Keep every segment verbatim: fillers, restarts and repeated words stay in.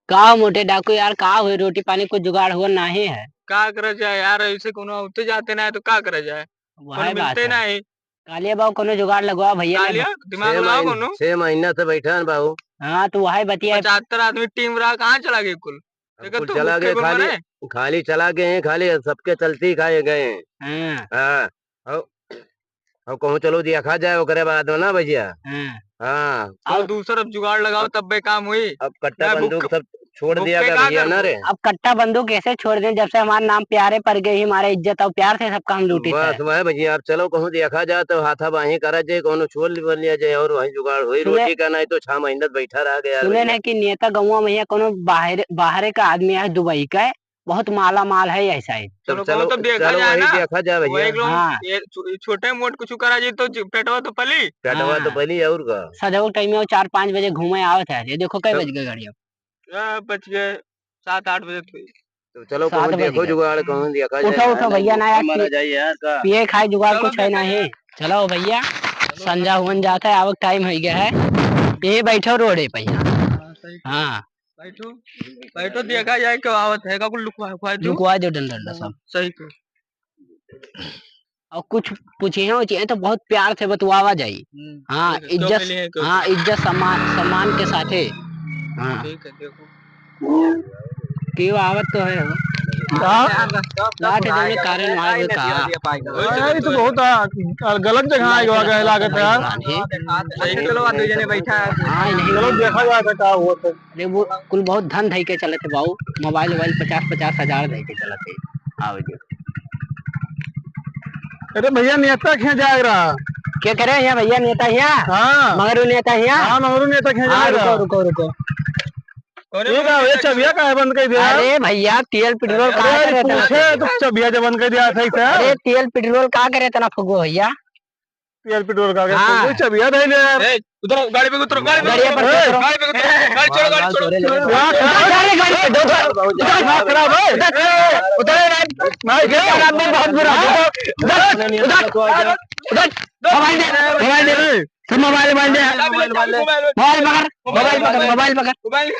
का हो मोटे डाकू यार, का होई, रोटी पानी कुछ जुगाड़ हुआ नाही है? का करा जाए यार, ऐसे कोनो आते जाते ना है तो का करा जाए? वही कोनो बात मिलते है। नहीं। कालिया बाबू कोनो जुगाड़ लगवा भैया ने कालिया, बा- दिमाग छह लगाओ महीन-, कोनो। छह महीना से बैठा है बाबू। हाँ, तो वही बतिया। पचहत्तर आदमी टीम रहा, कहाँ चला गए कुल? अब देखो कुल तो चला भूखे गए, को खाली, मरे। खाली चला गए हैं, खाली सबके चलती खाए गए हैं। हाँ। हाँ। अब, अब कहूँ चलो देखा जाए ओकरे बाद में ना भैया। हाँ। हाँ। और दूसर अब जुगाड़ लगाओ अब, तब बे काम हुई। अब कट्टा ना बंदूक भूख-, सब छोड़ भूख दिया के गया का भैया ना करबो? रे। अब कट्टा बंदूक कैसे छोड़ दें, जब से हमारा नाम प्यारे पड़ गए ही, हमारा इज्जत और प्यार से सब काम लूटी बस था। वह भैया, अब चलो कहूँ देखा जाए तो हाथा बाही करा जाए, कहूँ छोड़ लिया जाए और वहीं जुगाड़ हुई सुने, रोटी का, नहीं तो छह महीने बैठा रह गया सुने भैया। नहीं कि नेता गौवा में यहाँ कोनो बाहर, बाहरे का आदमी है दुबई का, बहुत माला माल है ऐसा ही। तब चलो, चलो, कहूँ तब देखा चलो जाए वही ना। देखा जाए भैया। वही लोग हाँ। ये छो-, छोटे मोट कुछ करा जाए तो ज-, पेटवा तो पली। पेटवा तो हाँ। पली और का। सजो टाइम में वो चार पाँच बजे घूमे आवत है, ये देखो कै तब बज गए घड़िया। आ, बच गए, सात आठ बजे तो। तो चलो, सात कहूँ बज देखो गए। जुगाड़, कहूँ देखा उठो, जाए। उठो भैया, ना यार, मारा पी-, जाए यार का। पिए खाए जुगाड़ चलो कुछ है देखा नहीं। जाए। चलो भैया, चलो संझा चलो। हुअन जाता है, आवक टाइम हो गया है। ये बैठो रोडे पे यहाँ। हाँ, सही। हाँ। बैठो, बैठो, देखा जाए क्यों आवत है, का कुल लुकवा, लुकवा दो। लुकवा दो डंडा, डंडा सब। हाँ, सही कहो। और कुछ पूछे हैं, उछे हैं तो बहुत प्यार से बतवावा जाई। हम्म, हाँ, ठीक है, क्यों इज्जत, मिले हैं, क्यों हाँ, मिले हैं? इज्जत सम्मान, सम्मान के साथे। हाँ। ठीक है, देखो। क्यों आवत तो है हो? हाँ? रात दिन में कारण वहाँ पे कहा। अरे, ये तो बहुत, आ, गलत जगह आए हुआ गए लागत है यार। हाँ, चलो, आप दो जने बैठा है। हाँ, नहीं। चलो, देखा जाए तो का हुआ तो। अरे वो कुल बहुत धन धइ के चलत है बाऊ, मोबाइल वोबाइल पचास पचास हजार धइ के चलत है। आवे दे। अरे भैया, नेता के यहाँ जाए रहा। क्या करे यहाँ भैया, नेता यहाँ? हाँ। मगरू नेता यहाँ? हाँ, मगरू नेता के यहाँ हाँ, जाए रुको, रहा। रुको, रुको। ये का, ये चबिया काहे बंद कर दिया? अरे भैया, तेल पेट्रोल अरे का यार, करे इतना? पूछे तो चबिया जो बंद कर दिया सही से। अरे तेल पेट्रोल का करे इतना फुगो भैया? तेल पेट्रोल का, हाँ। कोई चाबिया धइले यार। ए, उतरो, गाड़ी पे उतरो, गाड़ी पे गाड़ी उतरो, पर उतरो। गाड़ी पे उतरो, गाड़ी छोड़ो, गाड़ी छोड़ो। गाड़ी, गाड़ी पे, उधर, उधर, उधर, उधर, उधर, उधर, उधर, नहीं, क्या? यार, बहुत बुरा। उधर, उधर, उधर, उधर, मोबाइल दे, मोबाइल दे, सब मोबाइल, मोबाइल दे। Mobile, mobile, mobile. मोबाइल पकड़, मोबाइल पकड़, मोबाइल पकड़। मोबाइल।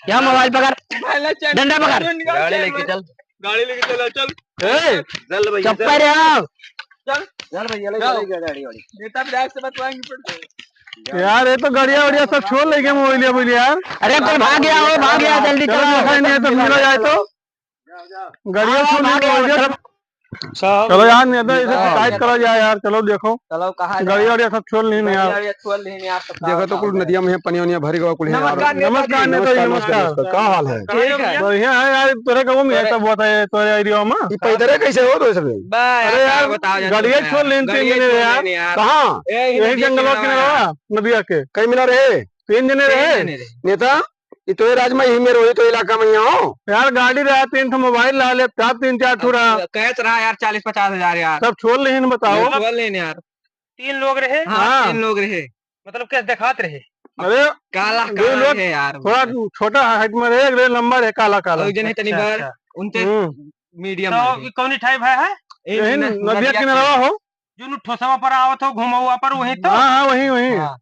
क्या मोबाइल पकड़? मोबाइल ना चल। डंडा पकड़। गाड़ी लेके चल। गाड़ी लेके चलो, चल। ए, चल भैया, चप्पल चल। रे आओ। चल। चल भैया, ले चल। चल, ले चल, गाड़ी वाड़ी। नेता विधायक से बतवाएंगे फिर से। यार, ये तो गड़िया वड़िया सब छोड़ लेके मोबाइलिया बोलिए यार। अरे, कोई भाग गया हो, भाग गया, जल्दी चलो, चलो। देखा ही नहीं है, तो मिला जाए तो। गड़िया आओ, छोड़ भाग लेके गया, मोबाइलिया चलो। सब चलो यार, नेता, इसे शिकायत करा जाए यार, चलो देखो। चलो, कहा जाए? गड़िया वड़िया सब छोड़ लीन यार। गड़िया वड़िया छोड़ लीन यार, सब देखो तो कुल नदिया में पनिया वनिया भर गवा कुल यार। नमस्कार, नेता जी। नमस्कार, नेता जी, नमस्कार, नमस्कार। का हाल है? ठीक है। बढ़िया है यार, तोरे गाँव में है सब होता है, तोरे एरिया में। ई पैदल कैसे हो तो सब? अरे यार, गड़िया छोड़ लीन तीन जने यार। कहाँ? यही जंगलवा किनारा, नदिया के। कई मिला रहे? तीन जने रहे। नेता? ई तोहे राज में ही में रहो, ई तो इलाका में ही हो। यार, गाड़ी रहा, तीन ठो मोबाइल रहा, लैपटॉप तीन चार ठो रहा। कैश रहा यार, चालीस पचास हजार यार। सब छोड़ लेहिन, बताओ। सब छोड़ लेहिन यार। तीन लोग रहे? हाँ, हाँ। तीन लोग रहे। मतलब, कैश देखात रहे? अरे, काला, दो काला लोग रहे यार। थोड़ा छोटा हाइट में रहे, एक रहे लंबा रहे, काला, काला। और जने तनी अच्छा, बार, अच्छा। उनसे हम्म। मीडियम तो रहे। ई कौनी टाइप है, है? यही नदिया किनारा हो। जो नु ठोसवा पर आवत हो, घुमौआ पर, वही तो? हाँ, हाँ, वही, वही। हाँ।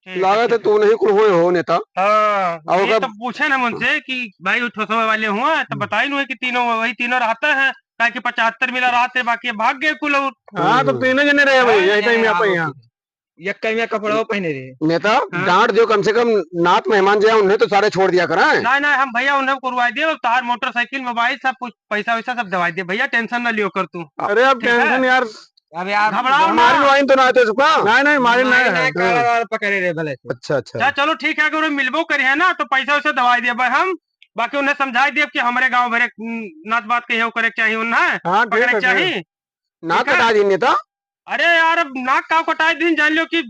ठीक है, लागत है ठीक है। तू नहीं कुल होए हो नेता। हाँ, और ये ओकर तब पूछे ना मुझसे कि भाई वो ठोसवे वाले हुआ, तब हम्म। बताई नु है कि तीनों, वही तीनों रहते हैं, काहे कि पचहत्तर मिला रहते, बाकी भाग गए कुल और। हाँ, तो हम्म। तीनों जने रहे भाई, हाँ, यही टाइम में आप यहाँ। यक्का में कपड़ा पहने रहे। नेता, हाँ। डांट दियो, कम से कम नात मेहमान जो है, उन्हें तो सारे छोड़ दिया करा है। नहीं, नहीं, हम भैया उन्हें करवा दिए, तार मोटरसाइकिल, मोबाइल, सब कुछ, पैसा वैसा सब दवाई दिए भैया, टेंशन ना लियो कर तू। अरे अब ठीक है? टेंशन यार, अब यार, घबराओ ना। मारी वाइन तो ना आते उसका? नहीं, नहीं, मारी नहीं, नहीं नहीं, है। काला वाला पकड़े रहे भले से। अच्छा, अच्छा। अच्छा, चलो ठीक है, अगर वो मिलबो करी है ना, तो पैसा वैसा दवाई दिया भाई हम, बाकी उन्हें समझाई दिया कि हमारे गांव भरे, उम, नात बात कहिए करे के चाहिए उन्हें, हाँ, ठीक पकड़े है, के चाहिए। ठीक है। नाक कटा दी नेता। अरे यार, अब नाक का कटाई दिन जान लो कि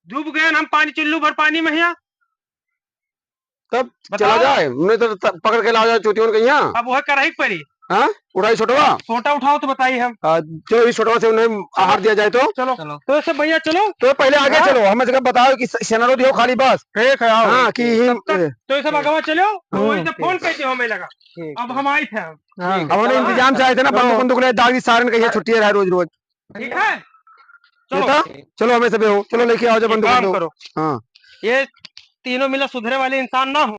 डूब गए हम पानी, चुल्लू भर पानी में हिया। तब बताओ। चला जाए, उन्हें तो त-, पकड़ के लावा जाए, चोटियों के यहाँ। अब वह करही के पड़ी। हाँ? उठाई छोटवा? छोटा उठाओ तो बताई हम। हाँ, जो इस छोटवा से उन्हें आहार दिया जाए तो? चलो। चलो। तो ऐसे भैया चलो। तो पहले आगे हाँ? चलो, हमें जगह बताओ कि स-, सेना रोड हो खाली बस। ठीक है, आओ। हाँ, कि ही-, तब तक, तो ऐसे भगवा चलो, हम्म। वही तो फोन करते हो, हमें लगा। ठीक अब है। हम आई थे। हाँ, ठीक है, अब उन्हें चलो। इंतजाम से आए थे ना, चलो। बंदूक, बंदूक ले, दागी सारन कहिए हाँ। छुट्टी रहा रोज, रोज। ठीक है? चलो। बेटा, चलो, हमें सबे हो, चलो, लेके आओ जब एक बंदूक, काम बंदूक। करो। हाँ। ये तीनों मिला सुधरे वाले इंसान ना हो।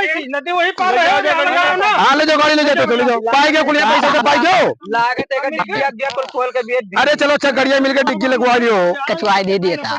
वही, नदी वही पार है, यहाँ ना। हाँ, ले जाओ, गाड़ी ले जाओ, तो ले जाओ। पाई गयो, कुल ये पैसा तो पाई गयो। लागत है कि डिग्गी अग्गी कुल खोल के बेच दी। अरे चलो, अच्छा, गड़िया मिल के डिग्गी लगवा लियो। कचवाई दे दिया था।